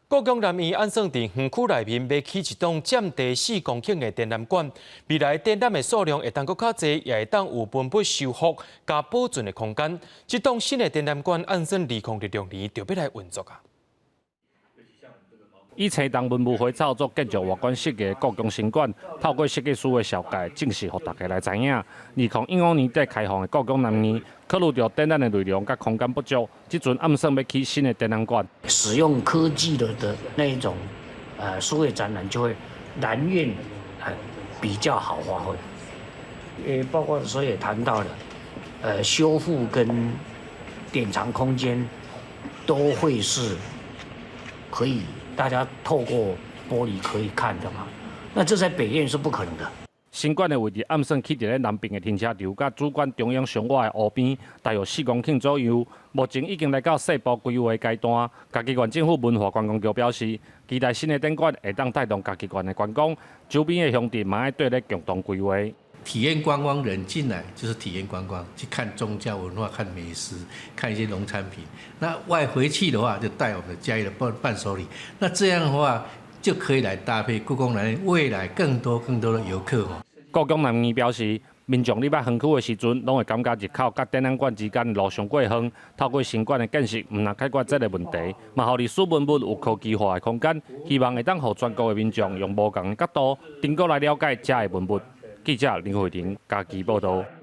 故宮南院按算佇園區內面欲起一棟佔地4公頃的展覽館，未來展覽的數量會當閣較濟，也會當有文物修復佮保存的空間。這棟新的展覽館按算2026年就欲來運作啊。以青銅文物花草做建築外觀設計的故宮新館，透過設計師的紹介，正式予大家來知影。2015年底開放的故宮南院，考慮著展覽的內容佮空間不足，這陣按算欲起新的展覽館。使用科技的那一種，數位展覽就會南院比較好發揮。包括所以也談到了，修復跟典藏空間都會是可以。大家透過玻璃可以看的嘛？那這在北院是不可能的。新館的位置按算起佇咧南邊的停車場，佮主館中央上倚的湖邊，大約4公頃左右。目前已經來到細部規劃階段。嘉義縣政府文化觀光局表示，期待新的展館會當帶動嘉義縣的觀光，周邊的鄉鎮嘛愛綴咧共同規劃。體驗觀光人進來就是體驗觀光，去看宗教文化、看美食、看一些農產品。那外回去的話，就帶我們的嘉義的伴手禮。那這樣的話，就可以來搭配故宮南院未來更多更多的遊客。故宮南院表示，民眾入來園區的時陣，攏會感覺入口佮展覽館之間路傷過遠。透過新館的建設，毋但解決這個問題，嘛予歷史文物有科技化的空間，希望會當予全國的民眾用無仝的角度，登過來了解遮的文物。記者林慧玲嘉義報導。